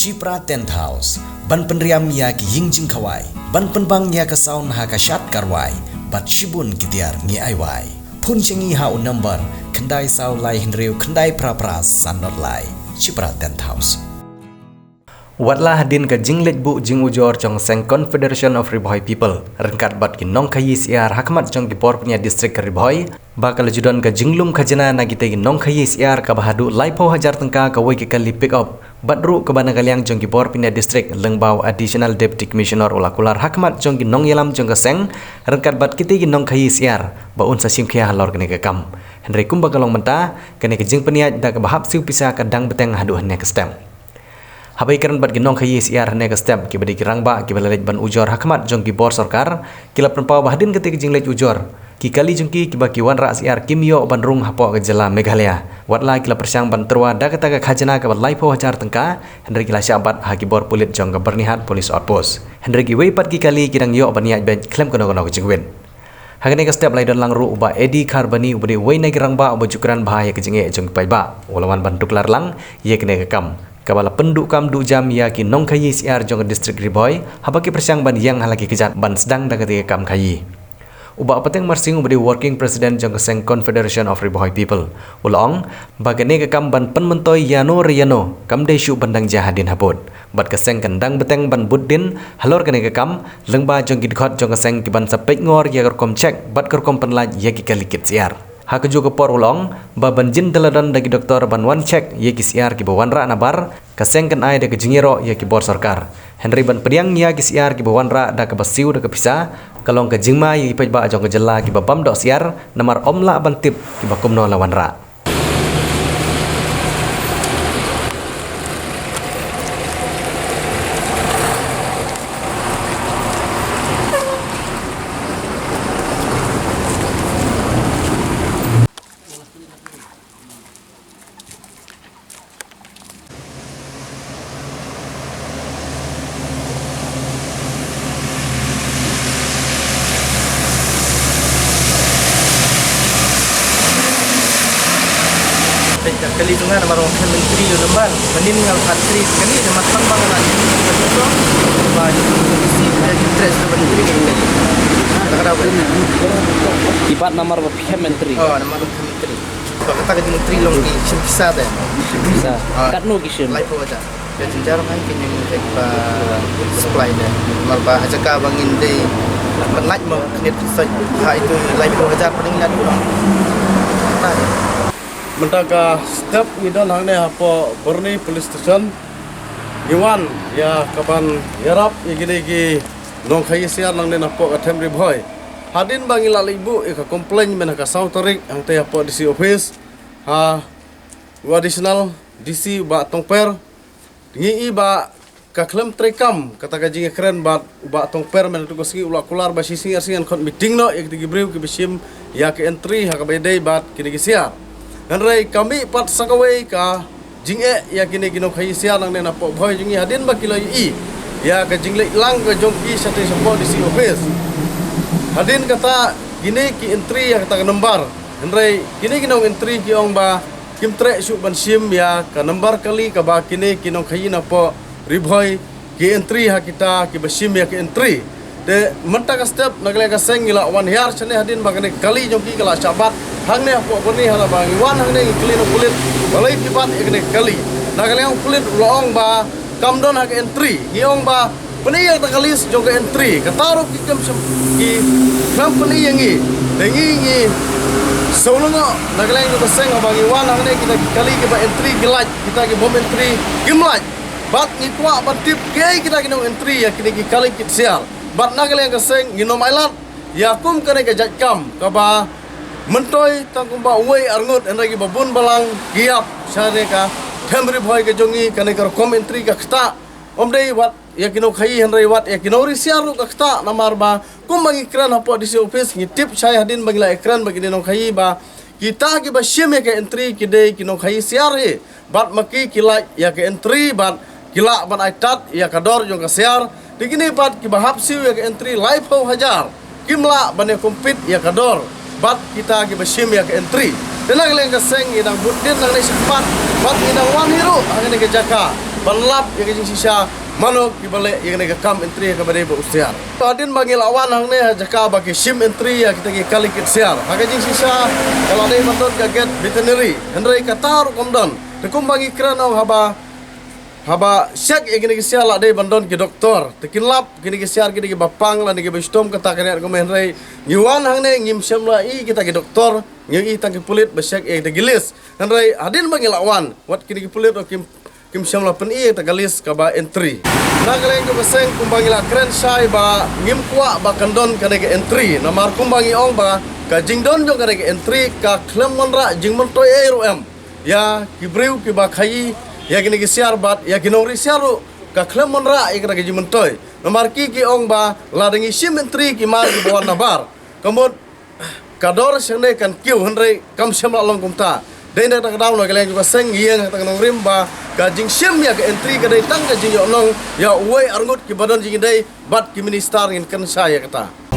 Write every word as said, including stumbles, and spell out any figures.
Chipra Tent House, ban pynriam ïa ki ïing jingkhawai, ban pynbang ïa ka sound ha ka shad ka rwai, bad shibun ki tiar ngi ai wai. Phone sha ngi ha u number khyndai saw lai hynriew khyndai phra phra san dot lai. Chipra Tent House. Watla hadien ka jingleit buh jingujor jong seng Confederation of Ri Bhoi People ryngkat bad ki nongkhaïi syiar ha khmat jong ki bor pynïaid district ka Ri Bhoi, ba ka la ju don ka jinglum khajna na kita ki nongkhaïi syiar kaba haduh laiphew hajar tyngka kawei ka kali pick up, bad ruh kaba na ka liang jong ki bor pynïaid district lyngba u Additional Deputy Commissioner u la kular ha khmat jong ki nongïalam jong ka seng ryngkat bad kita ki nongkhaïi syiar ba un sa shim khia halor kane ka kam. Hynrei kumba ka long mynta, kane ka jingpynïaid da kaba hap siew pisa ka dang bteng haduh hangne ka step. Haba ïakren bad ki nongkhaïi syiar hangne ka step, kiba dei ki rangbah kiba la leit ban ujor ha khmat jong ki bor sorkar, ki la pynpaw ba hadien kata ka jingleit ujor, ki kali jong ki kiba ki wanrah syiar kim ïoh ban rung hapoh ka jylla Meghalaya. Watla ki la pyrshang ban tyrwa da kata ka khajna kaba laiphew hajar tyngka, hynrei ki la shah bat ha ki bor pulit jong ka Byrnihat Police Outpost. Hynrei kiwei pat ki kali ki dang ïoh ban ïaid beit khlem kano kano ka jingwit. Ha kane ka step la ïadon lang ruh u Bah Eddie Kharbani uba dei uwei na ki rangbah uba ju kren bha ïa ka jingeh jong ki paidbah. U la wan ban tuklar lang ïa kane ka kam, kaba la pynduh kam duh jam ïa ki nongkhaïi syiar jong ka district Ri Bhoi, haba ki pyrshang ban ïeng ha la ki kjat ban sdang da kata ka kam khaïi. U Bah Pateng Marsing uba dei working president jong ka seng Confederation of Ri Bhoi People, u la ong ba kane ka kam ban pynmyntoi ïano re ïano kam dei shuh ban dang jia hadien habud. Bad ka seng kan dang bteng ban bud dien halor kane ka kam, lyngba jong ki dkhot jong ka seng kiban sa peit ngor ïa ka rukom check bad ka rukom pynlait ïa ki kali kit syiar. Ha kajuh ka por u la ong ba ban jin da la don da ki doktor ban wan check ïa ki syiar kiba wanrah nabar, ka seng kan ai da ka jingïaroh ïa ki bor sorkar. Hynrei ban pdiang ïa ki syiar kiba wanrah da kaba siew da ka pisa, ka long ka jingma ïa ki paidbah jong ka jylla kiba bam doh syiar, namar ym lah ban tip kiba kumno la wanrah. Peit ka kali jong nga namar ong phem entry ïa u number. Mynnin nga la phan entry kane namar tang ba nga la ïoh ïa ka song. Ba ïoh ïa ka interest ka ban entry kane. Ka da ba. Ki bat namar ba phem entry. Oh, namar ba phem entry. Ba kata ka jingentry long ki shim pisa te. Pisa. Ah. Katno ki shim? Laiphew hajar. Ka jynjar mai ki ning ka ba supply te. Namar ba ha jaka ba ngin dei ban lait mo khnit sa ha itu laiphew hajar pynning lait mo. Kata. Mynta ka step ngi don hangne hapoh Byrni Police Station. Ngi wan ïa kaban ïarap ïa kine ki nongkhaïi syiar nangne napoh ka Them Ri Bhoi. Hadien ba ngi la leit buh ïa ka complaint mynta ka saw tarik hangtei hapoh D C office. Ha u additional D C Bah Tongper. Ngi i ba ka khlem treikam kata ka jingïakren bad Bah Tongper mynta ka sngi u la kular ba shi sngi ar sngi yn khot meeting noh ïa kita ki briew kiba shim ïa ka entry ha kaba ïadei bad kine ki syiar. Hynrei ka mih pat sa kawei ka jingeh ïa kine ki nongkhaïi syiar nangne napoh Bhoi jong ngi hadien ba ki la ïohi ïa ka jingleit lang ka jong ki shatei shapoh D C office. Hadien kata kine ki entry ïa kata ka number. Hynrei kine ki nong entry ki ong ba kim treh shuh ban shim ïa ka number kali kaba kine ki nongkhaïi napoh Ri Bhoi ki entry ha kita kiba shim ïa ka entry. Te mynta ka step na ka liang ka seng ngi la wan hiar shane hadien ba kane ka kali jong ki ka la shah bat hangne hapoh Byrni, hana ba ngi wan hangne ngi kylli na u pulit balei ki bat ïa kane ka kali. Na ka liang u pulit u la ong ba kam don ha ka entry. Ngi ong ba pyni ïa kata ka list jong ka entry. Kata ruh ki kam shym ki kam pyni ïa ngi. Te ngi ngi sngewlyngngoh na ka liang jong ka seng haba ngi wan hangne kita ki kali kiba entry ki lait, kita ki bym entry kim lait. Bad ngi kwah ban tip kiei kita ki nong entry ïa kine ki kali kit syiar. Bad na ka liang ka seng ngin ym ailad ïa kum kane ka jait kam kaba myntoi tang kumba uwei arngut, hynrei kiba bun balang ki ïap sha kane ka Them Ri Bhoi ka jong ngi. Kane ka rukom entry ka ktah, ym dei wat ïa ki nongkhaïi hynrei wat ïa ki nongri syiar ruh ka ktah, namar ba kumba ngi kren hapoh D C office ngi tip shai hadien ba ngi la ïakren bad kine ki nongkhaïi ba kita kiba shim ïa ka entry ki dei ki nongkhaïi syiar hi. Bad ma ki ki lait ïa ka entry bad ki lah ban ai tad ïa ka dor jong ka syiar. Te kine pat kiba hap siew ïa ka entry laiphew hajar kim lah ban ïa compete ïa ka dor bad kita kiba shim ïa ka entry. Te na ka liang ka seng ngi dang bud dien nangne shakhmat bad ngi dang wan hi ruh ha kane ka jaka. ban lap ïa ka jingshisha mano kiba leh ïa kane ka kam entry kaba dei ba husiar. Hadien ba ngi la wan hangne ha jaka ba ki shim entry ïa kita ki kali kit siar, ha ka jingshisha ka la dei ban don ka gate veterinary, hynrei kata ruh kam don. Te kumba ngi kren ong haba haba check ïa kine ki siar la dei ban don ki doktor. Te kin lap kine ki siar ki dei kiba pang lane kiba shitom, kata ka niat kumne, hynrei ngi wan hangne ngim shym la i kita ki doktor, ngi i tang ki pulit ba check ïa kita ki list. Hynrei hadien ba ngi la wan, wat kine ki pulit ruh kim kim shym la pyni ïa kita ka list kaba entry. Na ka liang kaba seng, kumba ngi la kren shai ba ngim kwah ba kan don kane ka entry, namar kumba ngi ong ba ka jingdon jong kane ka entry ka khlem wanrah jingmyntoi ei ruh em ïa ki briew kiba khaïi ïa kine ki siar bad ïa ki nongri siar ruh ka khlem wanrah ïa kata ka jingmyntoi. Namar ki ki ong ba lada ngi shim entry ki mar kiba wan nabar, ka mut ka dor shangne kan kiew, hynrei kam shym la long kumta. Dei na kata ka daw na ka liang jong ka seng ngi ïeng ha kata ka nongrim ba ka jingshim ïa ka entry ka dei tang ka jingïohnong ïa uwei arngut kiba don jingïadei bad ki minister, ngin kren shai ïa kata.